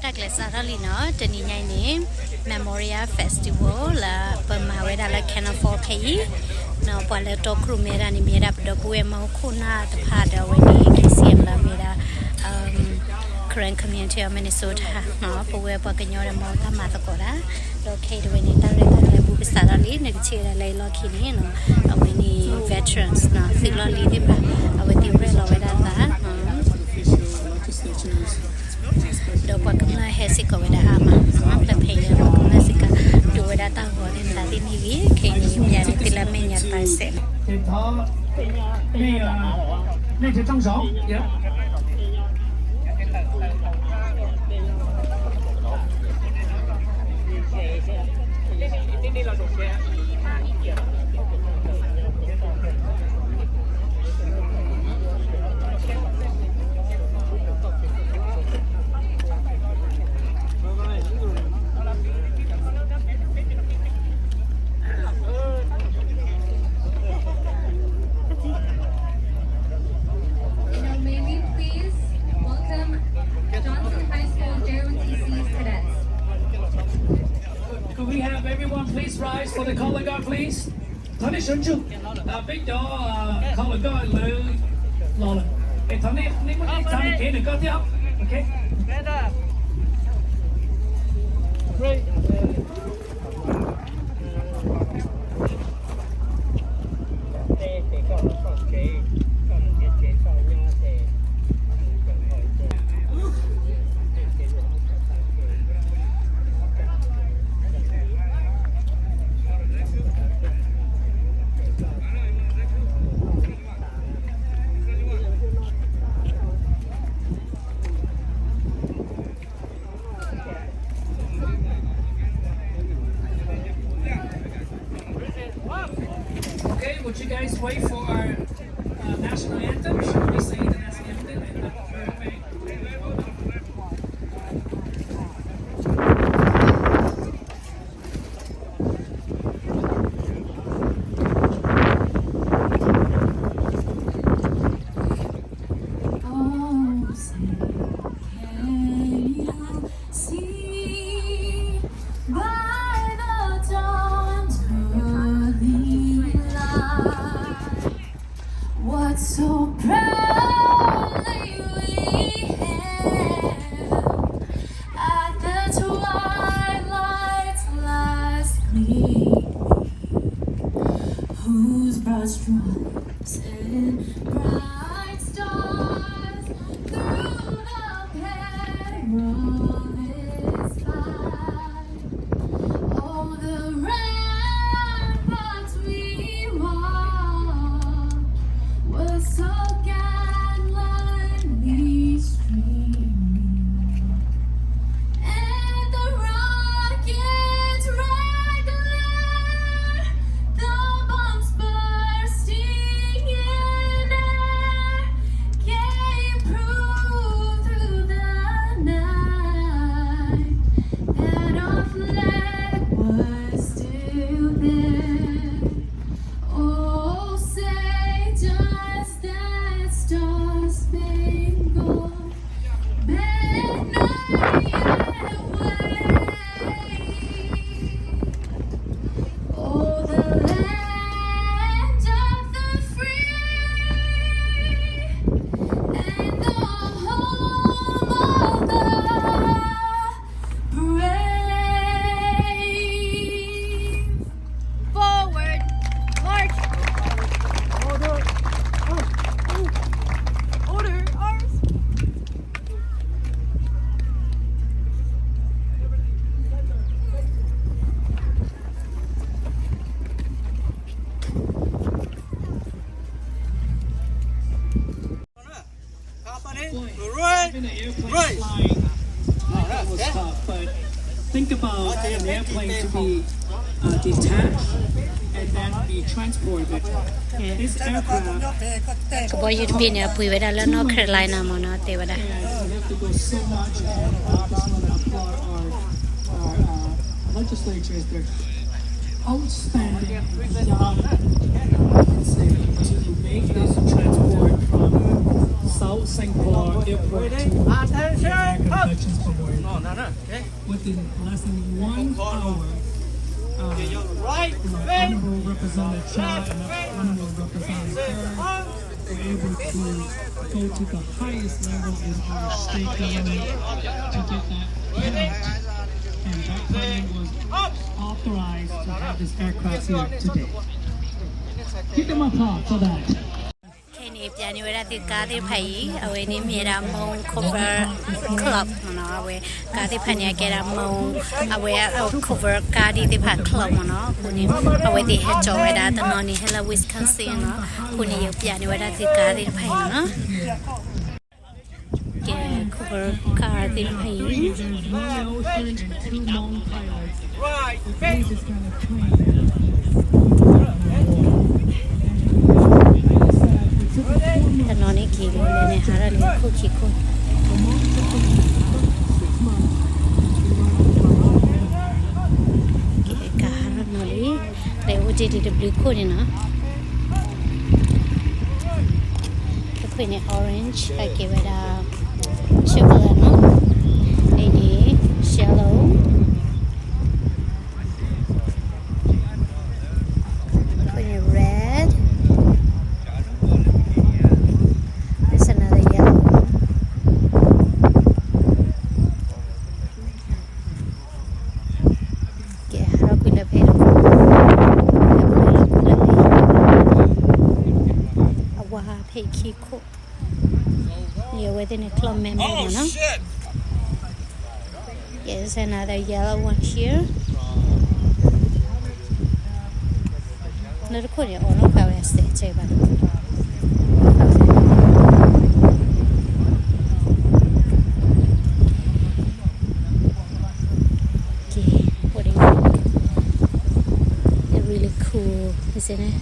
တၢ်ကျဲးစၢးထီၣ်လံနီၤ, တနံၤညါအံၤန့ၣ် Memorial Festival လၢပမၤဝဲဒၣ်လၢ Canal Falls ဖဲအံၤ, ပှၤလၢတီခိၣ်ရိၣ်မဲဒၣ်န့ၣ် မ့ၢ်ဝဲဒၣ်ပဒီပုၢ်ဝဲၢ်မုၣ်ခိၣ်နၢ်တဖၣ်ဒီးအဝဲန့ၣ် KCM လၢမ့ၢ်ဝဲဒၣ် Karen Community of Minnesota ပဝဲပှၤကညီဒီးမ့ၢ်တၢ်မၤသကိးတၢ်, ဒီးခဲအံၤတဝဲန့ၣ် တၢ်ရဲၣ်တၢ်ကျဲၤဘူၣ်ကစးထီၣ်လံ နကထံၣ်ဝဲဒၣ်လၢအလီၢ်ခံန့ၣ် အဝဲန့ၣ် veterans သုးလီၢ်လံၤသ့ၣ်တဖၣ် အဝဲသ့ၣ်ရဲၣ်လီၤဝဲဒၣ်သး ဒီးပှၤကမျၢၢ်ဟဲစ့ၢ်ကီးဝဲဒၣ်အါမး, ဖဲဖဲအံၤလၢပှၤကမျၢၢ်စ့ၢ်ကီး ဒိးဝဲဒၣ်တၢ်ဂီၤသ့ၣ်မတၤသ့ၣ်မ့ၢ်ဂ့ၤ, ခဲအံၤန့ၣ် ပျးန့ၣ်သ့လၢမဲာ်ညါတပၤစဲးလီၤ. Now may we please welcome Johnson High School J O T C's cadets. Could we have everyone please rise for the color guard, please? ထီၣ်န့ၢ်ဆၢကၠူၢ်, ဘ့ၣ်ဒီး color guard လၢ လီၤလၢ, ထီၣ်န့ၢ် န့ၢ်မ့ၢ်န့ၢ် ထီၣ်န့ၢ်က့ၤန့ၣ်ကီၢ်သ့ၣ်, okay. Okay, would you guys wait for our uh, national anthem? Should we sing the national anthem? Oh, say, can you see by the dawn's early light what so proudly we hailed at the twilight's last gleaming, whose broad stripes and bright stars through the perilous fight o'er the ramparts we watched was so gallantly streaming. And the rocket's red glare, the bombs bursting in air, gave proof through the night that our flag was still there. Oh, say does that star-spangled banner yet wave o'er the land of the free and the home of the brave? Forward, march! Order! Order, arms! Having an airplane flying was tough, but think about an airplane to be uh, detached and then be transported. This aircraft ကဘီယူၤတဘ့ၣ်န့ၣ် အပှ့ၤဝဲဒၣ်လၢ North Carolina မ့ၢ်နီၤ တဲဝဲဒၣ် and we have to go so much, and I just want to applaud our, our uh, legislatures. They're outstanding job to make this transport from South Singapore Airport to American Veterans Memorial within less than one hour. Uh, Honorable Representative Cha and Honorable Representative Kerr were able to go to the highest level in our state government to get that permit. And that permit was authorized to have this aircraft here today. Give them applause for that. ခဲအံၤန့ၣ် ပျးန့ၢ်ဝဲဒၣ်သုကါသ့ၣ်တဖၣ်အံၤ အဝဲန့ၣ်မ့ၢ်ဝဲဒၣ် Hmong Cobra Club မ့ၢ်နီၤ, အဝဲကါသ့ၣ်တဖၣ်န့ၣ် အကဲဒၣ် Hmong အဝဲ Cobra ကါဒ်သ့ၣ်တဖၣ် club မ့ၢ်နီၤ, အဃိန့ၣ် အဝဲသ့ၣ်ဟဲကၠီၤဝဲဒၣ်တနီၤန့ၣ် ဟဲလၢ Wisconsin နီၤ, အဃိန့ၣ် ယပျးန့ၢ်ဝဲဒၣ်သုကါသ့ၣ်တဖၣ်အံၤနီၤ. ကဲ Cobra ကါသ့ၣ်တဖၣ်အံၤ တနီၤန့ၣ်က့ၤလၢန့ၣ် ဟးထီၣ်လၢခိၣ်ခံခိၣ်, ကဲ ကါဟးထီၣ်နီၤလံ, လဲၤအိၣ်တ့ၢ်ဒံးတဘျုးခိၣ်န့ၣ်နီၤ. တခိၣ်န့ၣ် orange အကဲဝဲဒၣ် chocolate နီၤ, အံၤန့ၣ် yellow, တခိၣ်န့ၣ် red, there's another yellow. ကဲ ဟးထီၣ်ကွံာ်လၢဖဲတခိၣ်, အဝဲဖဲခံခိၣ်, အဝဲသ့ၣ်န့ၣ် club member မ့ၢ်နီၤ. Yes, another yellow one here. လၢတခိၣ်န့ၣ် အီၣ်နီၣ်ဃာ်ဝဲအစဲးကဲဘၣ်နီၤ. Okay, what do you think? They're really cool, isn't it?